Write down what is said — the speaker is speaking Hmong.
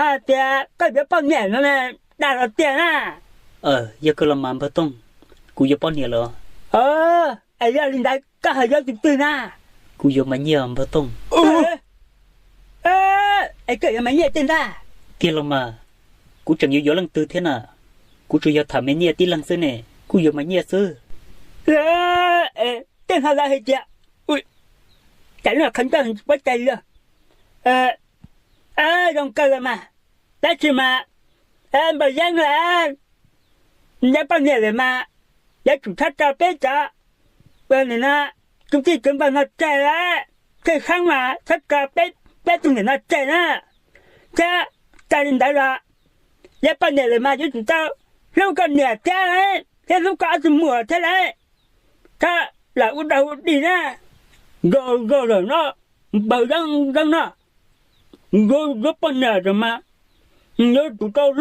Hais tias koj yuav poj niam no dag los tiag na. Yog kawg los mas npawg Tooj, kuv yuav poj niam lawm. Es yog li ntawd koj ho yuav tus twg na? Kuv yuav Maiv Nyiaj npawg Tooj. Es koj yuav Maiv Nyiaj tiag ntag? Tiag los mas, kuv tseem yuav yuav leej twg thiab na? Kuv tsuas yog tham me nyiaj tib leeg xwb ne, kuj yuav Maiv Nyiaj xwb. Tej no lawv hais tias, cas lub qhov ncauj tsis paub cai li. Zoo kawg los mas, tab sis mas npawg Yeeb, yog poj niam lawm mas yuav tsum txhob tso peb cov, nim no kwv tij kwv npawg no tseg lawm, Thej Kheeb mas txhob tso peb tug niam no tseg na. Thiab txawm li ntawd los yog poj niam lawm mas yuav tsum tau hlub koj niam thiab, thiab hlub koj ob tug muam thiab lauj. Txhob lam ua dog ua dig na. Zoo zoo lawm no, npawg Yeeb no, yuav poj niam lawm mas yuav tsum tau hlub